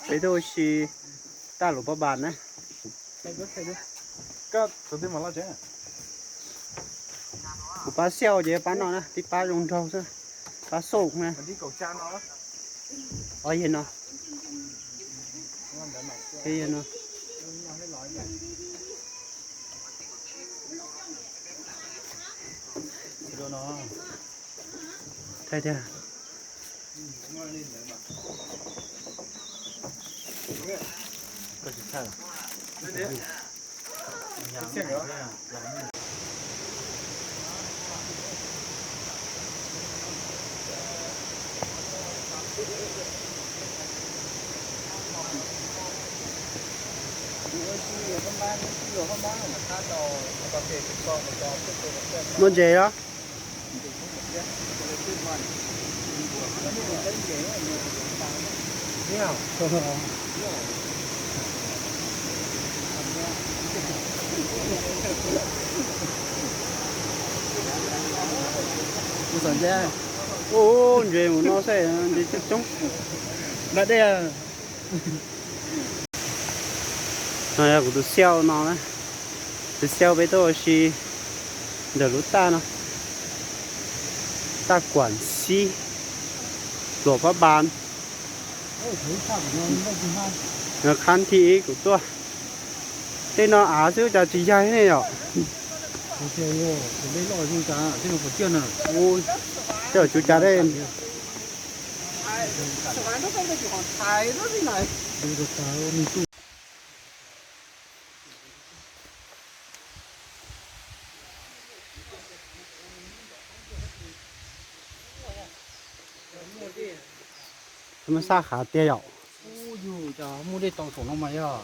Peb tuaj ua si taj Luam Phab Npas na. Kuv pab xiauj ces pab no na, tib pab zoo nraug xwb, pab xauj na. Yog no, yog no, thiab thiab. Muaj ntses los? Ntses mus no xwb, ntses coob coob. Nram dej. No yog kuv tus xiauj no na, tus xiauj peb tuaj ua si ntawm lub taj no, taj Kuam Xib, Luam Phab Npas. Qhab thib ib kuv tuaj, tej no av xwb cas tsis yaig ne yom. Tej cov cuv cas dej. Thab Mab Xaj hav tiag yom. Ub, yus cas muaj dej tau saum no mas yog.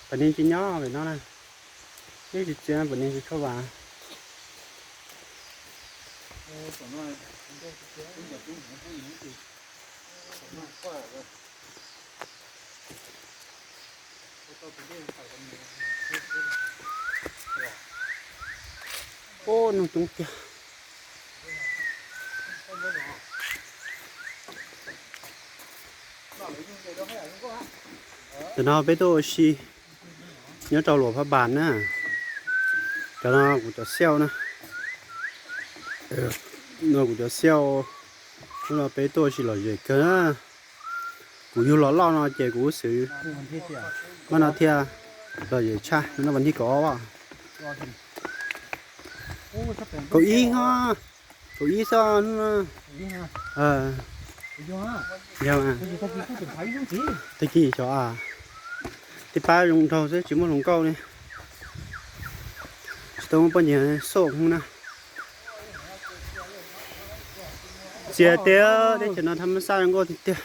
Pam Nis tsis nyob pem no na. Ib tsis txia Pam Nis tsis tshua vam. Ub, nug coob tiag. Tam no peb tuaj ua si nyob rau Luam Phab Npas na. Cov no kuv cov xiauj na. No kuv cov xiauj, hnub no peb tuaj ua si lom zem kawg na. Kuv yug los loj no ces kuv xwb, mas no thiaj lom zem tshaj, no vas thib kaum ob. Kaum ib ho, kaum ib xwb no. Yog, tag kis xyov, tib pab zoo nraug xwb tsis muaj hluas nkauj li. Tsis tau muaj poj niam xauj hub na. Txias tiag, teb chaws no thab mab xaj zoo nkauj tiag tiag.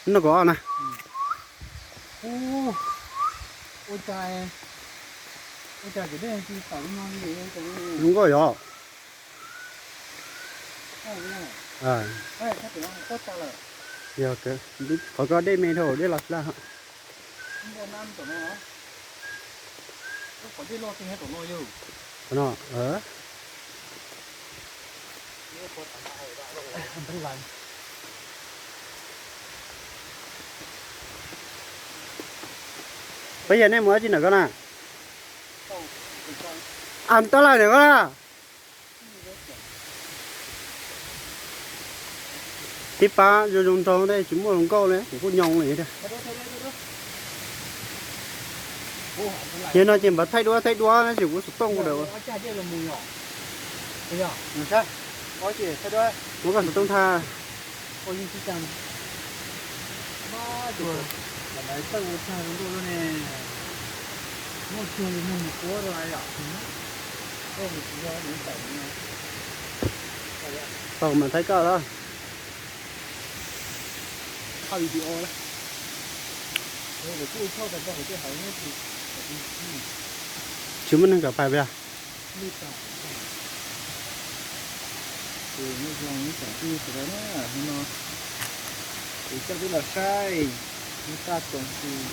Hnub kaum ob na. Zoo nkauj yom. Yog, qhov ko dej me dhau, dej los tsis laj. Qhov no, peb yog nej mus dab tsi ntawm ko na? Ab, tab laj ntawm ko na. Tib pab zoo zoo nraug ntej tsis muaj hluas nkauj li, kuv kuj nyoo li. Yog no ces npaj thaij duab thaij duab na, ces kuv xov tooj kuv dawm. Muab koj xov tooj thaij. Tau mas thaij koj los. Tsis muaj neeg kam pais puas yog? Ces nyob zoo ib tsoom phooj ywg sawv daws na, hnub no kuv coj peb los saib lub raj txoos xis.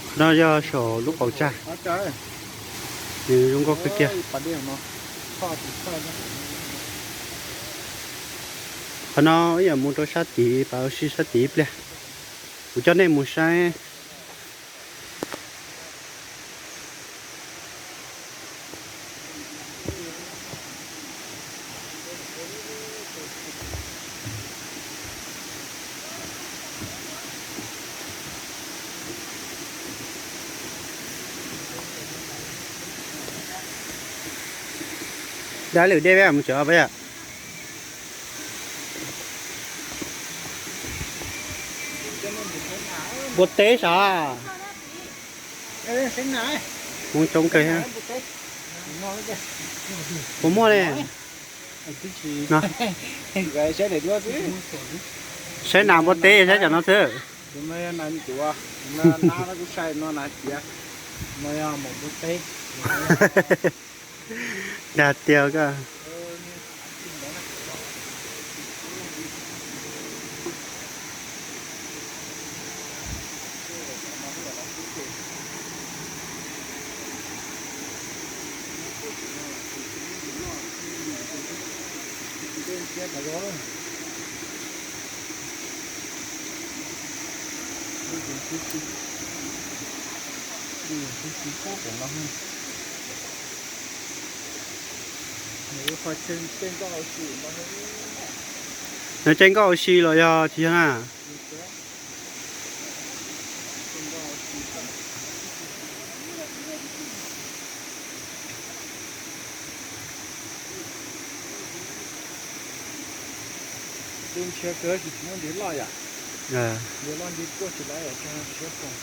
Qhov no yog saum lub qaum tsag, nws zoo nkauj kawg kiag. Qhov no wb yuav mus rau sab tid, pas ua si sab tid ib pliag, kuv coj nej mus saib. Dab lwm dej peb mus tsev peb yom. Npua teb sav. Mus coob kawg. Puas muaj ne? Saib nas npua teb, saib cov no xwb. Dag tiag koj. Nws caij nkoj ua si los yog tsis yog na? Ntshiab kawg tsis muaj ntsis loj yom. Yog loj ntsis tuaj tsis lawv yom, tso siab foom.